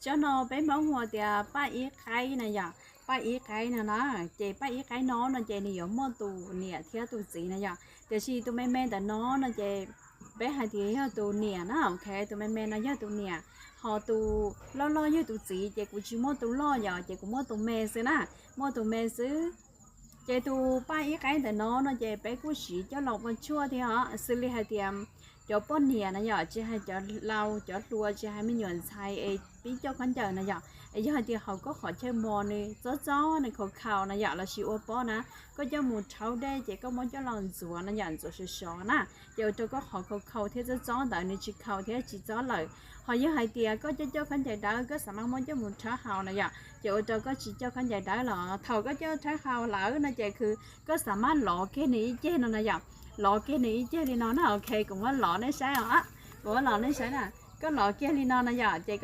Tsob no peb Hmoob hu tias paj ib qaib na yom, paj ib qaib no na. Ces paj ib qaib no no ces nws yuav muaj tus niam thiab tus txiv na yom. Tiam sis tus me me ntawm no no ces peb hais tias yog tus niam na, ok, tus me me no yog tus niam, ho tus loj loj yog tus txiv. Ces kuv tsis muaj tus loj yom, ces kuv muaj tus me xwb na, muaj tus me xwb. Ces tus paj ib qaib ntawm no no ces peb kuj siv coj los ua tshuaj thiab os, xws li hais tias cov poj niam na yom, tsis hais cov laus cov hluas, tsis hais me nyuam ntxhais es pib coj khaub ncaws na yom, es yog hais tias hauv koj qhov chaw mos nws txob txob nws khaus khaus na yom, los sis ua pob na, koj coj mus rhaub dej ces koj muab coj los ntxuav na yom, ntxuav sov sov na, ces ua rau koj qhov khaus khaus thiab txob txob ntawd nws tsis khaus thiab tsis txob lawm. Ho yog hais tias koj coj coj khaub ncaws dawb, koj xav mas muab coj mus rhaub haus na yom, ces ua rau koj tsis coj khaub ncaws dawb los thaum koj coj rhaub haus lawm no ces kws koj xav mas lov kiag nws ib ceg no na yom, lov kiag nws ib ceg li no na, ok, kuv muab lov nej saib os, kuv muab lov nej saib na. Koj lov kiag li no na yom, ces koj